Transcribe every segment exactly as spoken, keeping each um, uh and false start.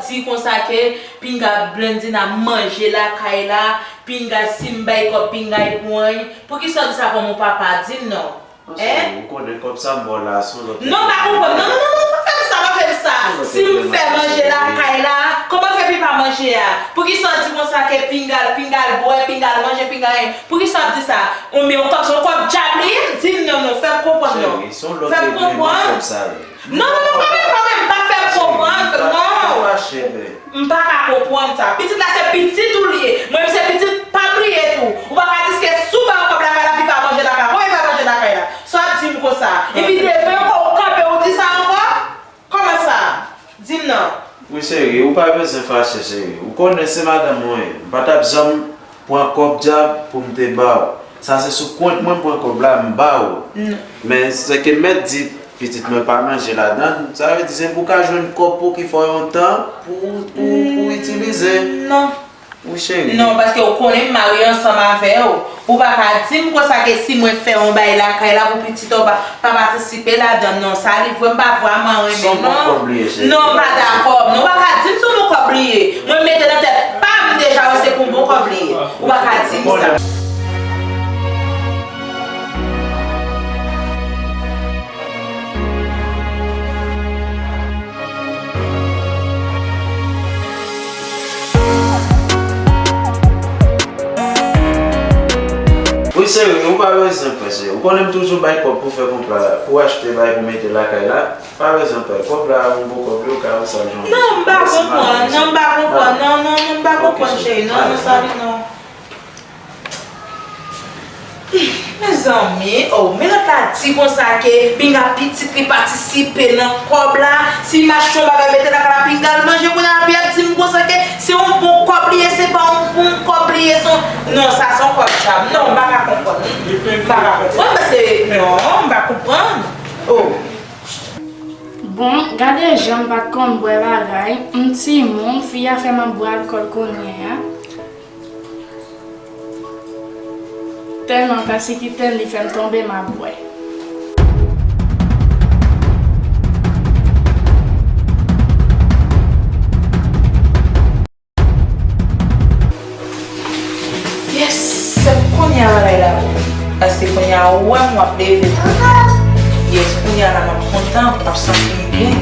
Di konsa ke pinga Blandina manje lakay la, pinga si m bay kòb pinga li pou anyen. Poukisa w di sa kòm yon papa? Di m non. Monchè, ou konnen kòb sa m ba w la, se yon lòt... Non, m pa konprann. Non, non, non, non, pa fè m sa, pa fè m sa. Si m fè manje lakay la, kòman fè pi pa manje a? Poukisa w di konsa ke pinga l, pinga l bwè, pinga l manje, pinga l anyen? Poukisa w di sa? Ou men yon kòb, se yon kòb dyab li ye? Di m non, non, fè m konprann non. Fè m konprann. Non, non, non, pa menm, pa menm, pa fè m konprann, non. M pa ka konprann sa. Pitit la se pitit ou li ye. Mwen menm se pitit pa m li ye tou. Ou pa ka di ke si w ba yo kòb lakay la, pi pa manje lakay la. Kòman li pa manje lakay la? Sa w ap di m konsa? Epi devan yo, ou kanpe, ou di sa ankò? Kòman sa? Di m non. Wi, cheri, ou pa bezwen fache, cheri. Ou konnen se madanm mwen ye. M pa t ap janm pran kòb dyab pou m te ba w. Sa se sou kont mwen m pran kòb la, m ba w. Men se ke mèt di pitit mwen pa manje ladan l, sa vle di se pou w ka jwenn kòb pou ki fè w yon tan pou, pou, pou itilize. Non. Wi, cheri. Non, paske ou konnen m marye ansanm avè w. Ou pa ka di m konsa ke si mwen fè yon bagay lakay la pou pitit ou pa, pa patisipe ladan l, non. Sa li vre, m pa vrèman renmen, non. Non, m pa dakò. Non, ou pa ka di m se yon bon kòb li ye. Mwen mete nan tèt pa m deja, wè se pou bon kòb li ye. Ou pa ka di m sa. Wi, cheri, ou pa bezwen pè, cheri. Ou konnen m toujou bay kòb pou fè konpla, pou achte bagay pou mete lakay la. Pa bezwen pè. Kòb la, yon bon kòb, yo ka wè sa jan. Non, m pa konprann. Non, m pa konprann. Non, non, non, m pa konprann, cheri. Non, non, sòri, non. Mezanmi, oh, men lòt la di konsa ke pinga pitit li patisipe nan kòb la. Si m achte yon bagay mete lakay la, pinga l manje, kounye a l ap di m konsa ke se yon bon kòb li ye, se pa yon bon kòb li ye, se yon... Non, sa se yon kòb dyab. Non, m pa ka konprann. M pa ka konprann, paske non, m pa konprann. Oh. Bon, gade jan m pa t konn bwè bagay, m timoun, fi a fè m ap bwè alkòl kounye a. Tèlman m pa sikite l, li fè m tonbe, m ap bwè. Yes, se kounye a bagay la bon. Paske kounye a ou wè m w ap leve tou. Yes, kounye a la m ap kontan, m ap santi m byen.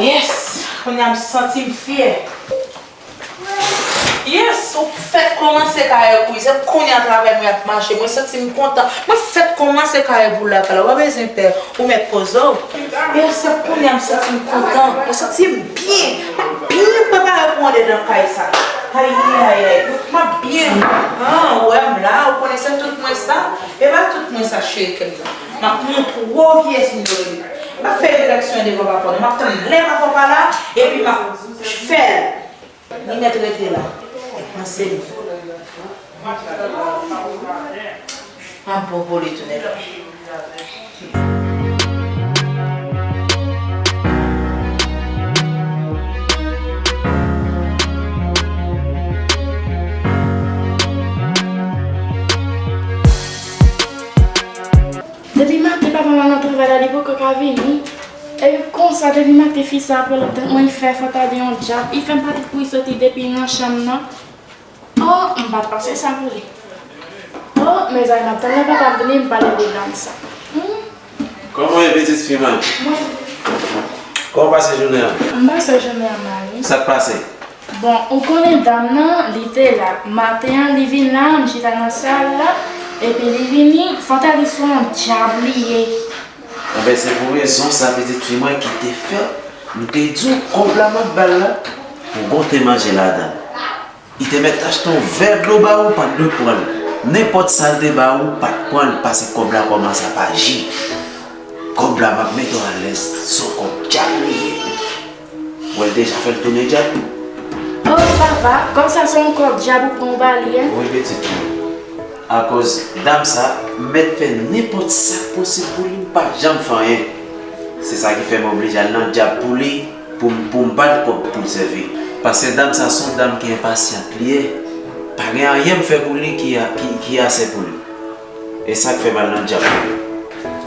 Yes! Kounye a m santi m fyè. Yes! Ou fèk kòmanse kare pou li. Se kounye a travay mwen ap mache. Mwen santi m kontan. Mwen fèk kòmanse kare pou lakay la. Ou pa bezwen pè. Ou mèt poze w. Yes, se kounye a m santi m kontan. Mwen santi m byen. M ap byen prepare pou andedan kay sa. Ayayay. M ap byen. Ah, ou wè m la. Ou konnen se tout mwen sa. E pa tout mwen sa, cheri kè m nan. M ap montre w kiyès m dwe rele. M ap fè refleksyon devan papa w. M ap tann lè papa w pa la, epi m ap fè l. Li mèt rete la. Nan se li. M ap bon pou li tounen. Depi maten papa m al nan travay la, li poko ka vini. Epi konsa, depi maten fi sa ap rele tèt mwen, li fè fantadi yon djab. Li fè m pati kouri soti depi nan chanm nan. Oh, m pa t panse sa pou li. Oh, mezanmi, m ap tann lè papa m vini, m pale de dam sa. Hmm. Kòman w ye, pitit fi mwen? Mwen. Kòman w pase jounen an? M pase jounen an mal, wi. Sa k pase? Bon, ou konnen dam nan, li te la. Maten an, li vin la, m chita nan sal la, epi li vini, fantadi sou yon djab li ye. Enben, se pou rezon sa, pitit fi mwen, ki te fè m te di w kòb la m ap ba l la, pou gon te manje ladan l. Li te mèt achte yon vè dlo ba ou, pa t dwe pran l. Nenpòt sa l te ba ou, pa t pran l, paske kòb la kòmanse ap aji. Kòb la m ap mete w alèz, se yon kòb djab li ye. Ou wè l deja fè l tounen djab. Oh, papa, kòm sa se yon kòb djab ou pran ou ba li a? Wi, pitit mwen. Akoz dam sa, m mèt fè nenpòt sa k posib pou li, m pa janm fè anyen. Se sa ki fè m oblije al nan dyab pou li, pou m, pou m ba l kòb pou l sèvi. Paske dam sa se yon dam ki enpasyant li ye. Pa gen anyen m fè pou li ki, a- ki, ki ase pou li. E sa k fè m al nan dyab pou li.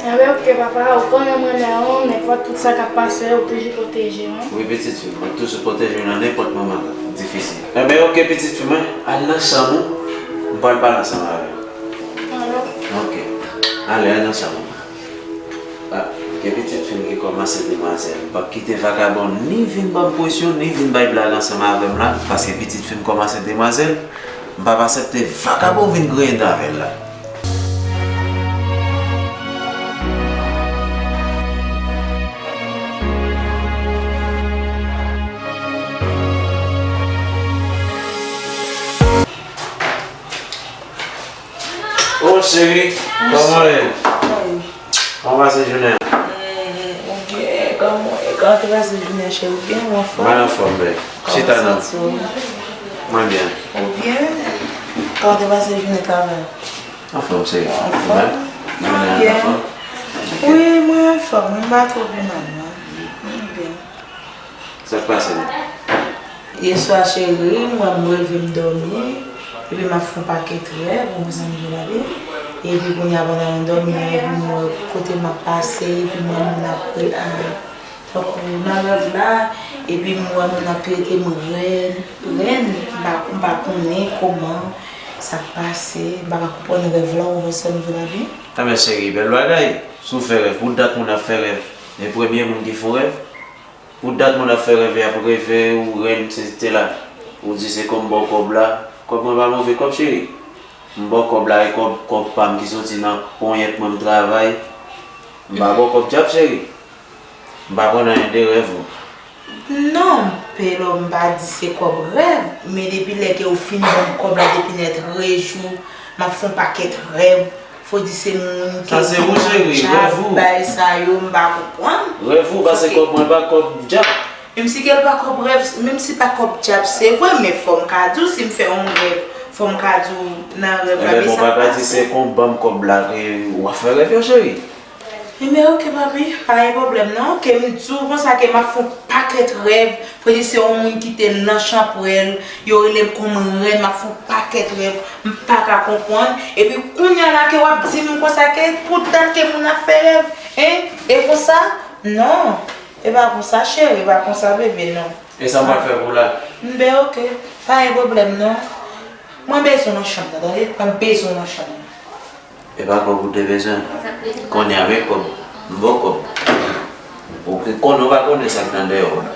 Enben, oke, papa, ou konnen mwen menm, nenpòt tout sa k ap pase, ou toujou pwoteje mwen. Wi, pitit fi m, mwen toujou pwoteje w nan nenpòt moman difisil. Enben, oke, pitit fi mwen, al nan chanm ou, m pral pale ansanm avè w. Alò? Oke. Ale, al nan chanm ou. Ah, gen pitit fi m ki kòmanse demwazèl. M p ap kite vakabon ni vin ban m presyon, ni vin bay blag ansanm avè m la, paske pitit fi m kòmanse demwazèl. M p ap aksepte vakabon vin griyen dan avè l la. Oh, cheri, kòman w ye? Kòman w pase jounen an? Hmm, ou byen? Kòman, kòman w te pase jounen an, cheri? Ou byen? Ou anfòm? Mwen anfòm, bèl. Chita non. Kòman w santi w? Mwen byen. Ou byen? Kòman w te pase jounen travay? Anfòm, cheri. Anfòm? Ou menm? Jounen an anfòm? Wi, mwen anfòm. Mwen pa twò pi mal, non. Mwen byen. Sa k pase menm? Yèswa, cheri, m wè m reve m dòmi, epi m ap fè yon pakèt rèv, ou konprann sa m di w la, wi. Epi kounye a pandan m dòmi an, epi m wè kote m ap pase, epi m wè moun ap re- a- tankou nan rèv la, epi m wè moun ap trete m rèn, rèn, m pa, m pa konnen kòman sa k pase, m pa ka konprann rèv la, ou konprann sa m di w la, wi. Enben cheri, bèl bagay, si w fè rèv, pou dat moun ap fè rèv, men premye moun ki fè yon rèv, pou dat moun ap fè rèv, y ap reve ou rèn, se te la. Ou di se kòm m ba w kòb la. Kòb mwen pa move kòb, cheri. M ba w kòb la, e kòb, kòb pa m ki soti nan ponyèt mwen m travay. M pa ba w kòb dyab, cheri. M pa konn anyen de rèv ou. Non, Pelo, m pa di se kòb rèv, men depi lè ke ou fin ban m kòb la, depi nèt rejou, m ap fè yon pakèt rèv. Fò di se moun ki, sa se ou, cheri, rèv ou. Bay sa yo, m pa konprann. Rèv ou, paske kòb mwen pa kòb dyab. Menm si ke l pa kòb rèv, menm si pa kòb dyab, se vre, men fò m ka di w, si m fè yon rèv, fò m ka di w nan rèv la, men sa pa pase. Enben, bon, papa di se kon ban m kòb la ke w ap fè rèv yo, cheri. Enben, oke, papi, pa gen pwoblèm, non. Oke, m di w konsa ke m ap fè yon pakèt rèv. Fò di se yon moun ki te nan chanpwèl, yo rele m kòm rèn, m ap fè yon pakèt rèv, m pa ka konprann. Epi kounye a la ke w ap di m konsa ke pou dat ke moun ap fè rèv, en? E konsa? Non. E pa konsa, cheri, e pa konsa, bebe, non. E sa m pral fè pou w la? Enben, oke. Pa gen pwoblèm, non. Mwen bezwen w nan chanm nan, tande? Mwen bezwen w nan chanm nan. E pa kòb ou te bezwen? Kounye a, men kòb. M ba w kòb. Ou ki konnen ou pa konnen sa k nan dèyè w la.